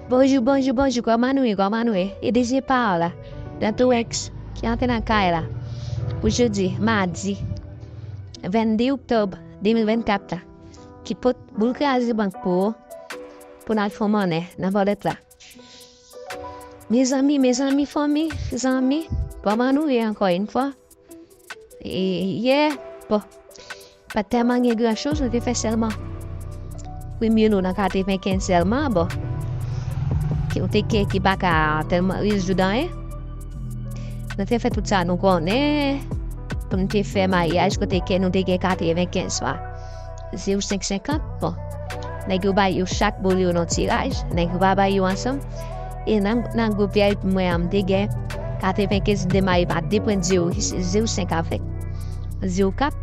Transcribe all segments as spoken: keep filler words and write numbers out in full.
Bonjou, bonjou, bonjou, kòman nou ye, kòman nou ye? E D J Paola, nan Tourex, ki antre nan kay la. Pou jodi, madi, vennde oktòb de mil vennkat la, ki pot boul kraze bank pou ou, pou n al fè yon monnen nan vòlèt la. Mezanmi, mezanmi, fanmi, zanmi, kòman nou ye ankò yon fwa? E, yè, bon, pa t tèlman gen gran choz, nou te fè sèlman premye nou nan katrevenkenz sèlman, bon. Ki nou te kè ki pa ka tèlman rezoud anyen. Nou te fè tout sa nou konnen pou nou te fè maryaj kote ke nou te gen katrevenkenz fwa. Zewo senk senkant, bon. Nèg yo bay yo chak boul yo nan tiraj, nèg yo pa bay yo ansanm. E nan, nan gwoup V I P mwen an, m te gen katrevenkenz, m te marye pa de pwen zewo, ki se zewo senk avèk zewo kat.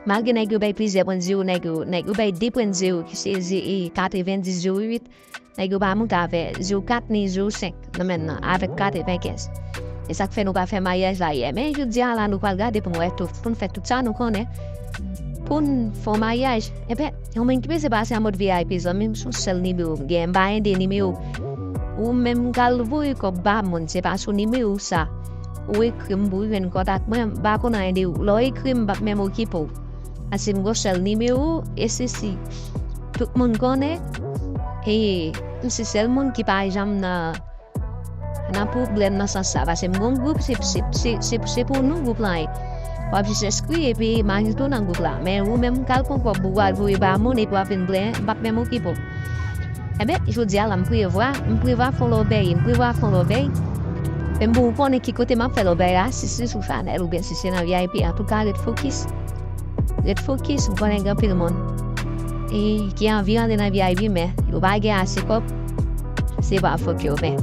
Malgre nèg yo bay plizyè pwen zewo, nèg yo, nèg yo bay de pwen zewo, ki se ze-, e, katrevendis zewo uit. Nèg yo pa monte avè zewo kat ni zewo senk nan menm nan, avèk katrevenkenz. E sa k fè nou pa fè maryaj la yè. Men jodi a la, nou pral gade pou n wè tout, pou n fè tout sa nou konnen. Pou n fè yon maryaj, enben, yon moun ki bezwen pase an mòd V I P, zanmi m, se yon sèl nimewo m gen. M pa gen de nimewo. Ou menm k al voye kòb ba moun, se pa sou nimewo sa ou ekri m pou w jwenn kontak mwen, m pa konn anyen de ou. Lè w ekri m, m p ap menm okipe w. Paske m gon sèl nimewo, e se si tout moun konnen, e m se sèl moun ki pa janm nan, nan pwoblèm nan sans sa. Paske m gon gwoup, se, se, se, se, se pou nou gwoup lan ye. W ap jis enskri epi m ajoute w nan gwoup la. Men ou menm k al pran kòb ou al voye ba moun epi w ap vin plenyen, m p ap menm okipe w. Enben, jodi a la, m prevwa, m prevwa fè yon lòbèy, m prevwa fè yon lòbèy. Men m pou w konnen ki kote m ap fè lòbèy la, si se sou Chanèl oubyen si se nan V I P, antouka, ret fokis. Ret fokis, m konnen gen anpil moun, e, ki anvi rantre nan V I P, men yo pa gen ase kòb, se pa fòt yo, men,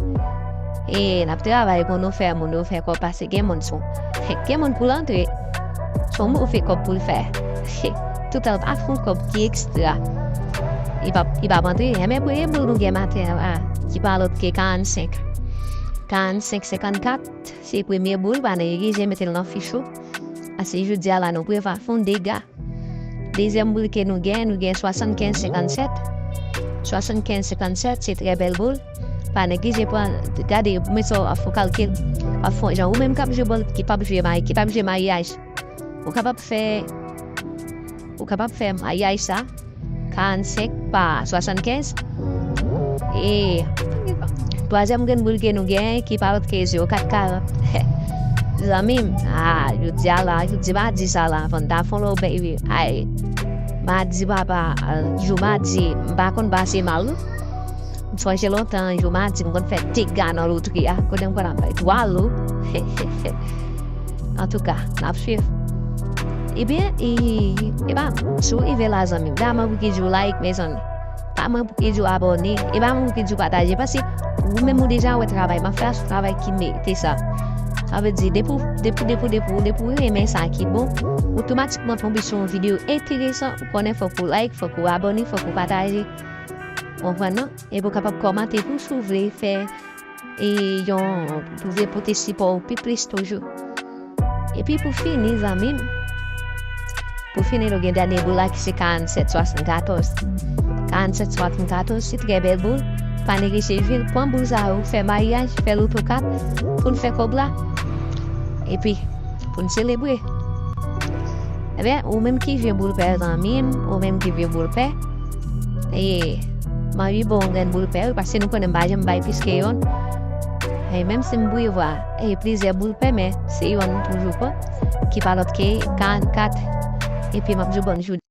e, n ap travay pou nou fè moun yo fè kòb, paske gen moun sou, gen moun pou l antre, se yon move kòb pou l fè. Toutan l pa fè yon kòb ki ekstra, li p ap, li p ap antre. Enben, premye boul nou gen maten an la, ki pa lòt ke karannsenk. Karannsenk senkannkat, se premye boul, pa neglije mete l nan fich ou. Paske jodi a la, nou prevwa fè yon dega. Dezyèm boul ke nou gen, nou gen swasannkenz senkannsèt. Swasannkenz senkannsèt, se trè bèl boul. Pa neglije pran, gade, men sa w ap fè yon kalkil, w ap fè yon jan. Ou menm k ap jwe bòl, ki p ap jwe may-, ki p ap jwe maryaj, ou kapab fè, ou kapab fè maryaj sa, karannsenk pa swasannkenz. E twazyèm grenn boul ke nou gen, ki pa lòt ke zewo kat karant. Zanmi m, a, jodi a la, jodi madi sa la, fò n ta fè yon lòbèy wi. Ay, madi papa, a, jou madi, m pa konn pase mal non. M sonje lontan, jou madi, m konn fè dega nan lotri a. Kote m konn ap bay twa lo. Antouka, n ap swiv. Ebyen, e, e pa, si w rive la, zanmi m, pa mwen pou ki di w like, mezanmi. Pa mwen pou ki di w abòne. E pa mwen pou ki di w pataje. Paske ou menm ou deja wè travay m ap fè a, se yon travay ki merite sa. Sa vle di, depi w, depi, depi, depi, depi w renmen sa ki bon, otomatikman tonbe sou yon videyo enteresan, ou konnen fòk ou like, fòk ou abòne, fòk ou pataje. Ou konprann non? Epi w kapab kòmante tou si w vle fè, e, yon, pou vle pote sipò w pi plis toujou. Epi pou fini, zanmi m, pou fini, nou gen dènye boul la ki se karannsenk swasannkatòz. Karannsenk swasannkatòz, se trè bèl boul. Pa neglije jwe l, pran boul sa yo, fè maryaj, fè loto kat, pou n fè kòb la. Epi, pou n selebre. Ebyen, ou menm ki jwe boul pè, zanmi m, ou menm ki jwe boul pè, e, m anvi ba w yon grenn boul pè, wi, paske nou konnen m pa janm bay plis ke yonn. E menm si m prevwa, e, plizyè boul pè, men se yonn m toujou pran, ki pa lòt ke karannkat. Epi m ap di w bòn jounen.